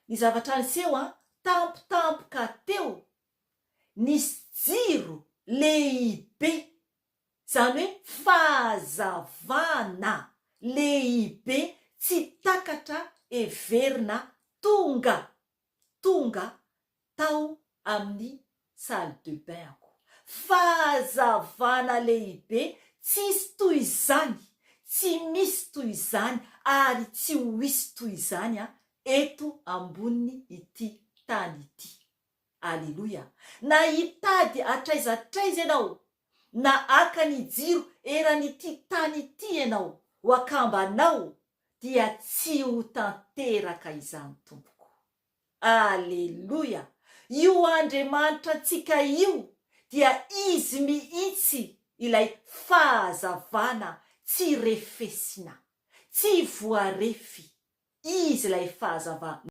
Ny zavatra niseho an, tampotampoka teo, nisy jiro lehibe, izany hoe fahazavana lehibe tsy takatra heverina tonga tonga tao amin'ny salle de bain-ko. Fahazavana lehibe tsisy toy izany, tsy misy toy izany ary tsy ho hisy toy izany eto ambonin' ity tany ity. Aleloia! Na hitady hatraiza hatraiza ianao, na haka ny jiro eran'ity tany ity ianao ho akambanao dia tsy ho tanteraka izany tompoko. Aleloia! Io Andriamanitra antsika io dia Izy mihitsy ilay fahazavana tsy refesina, tsy voarefy, Izy ilay fahazavana.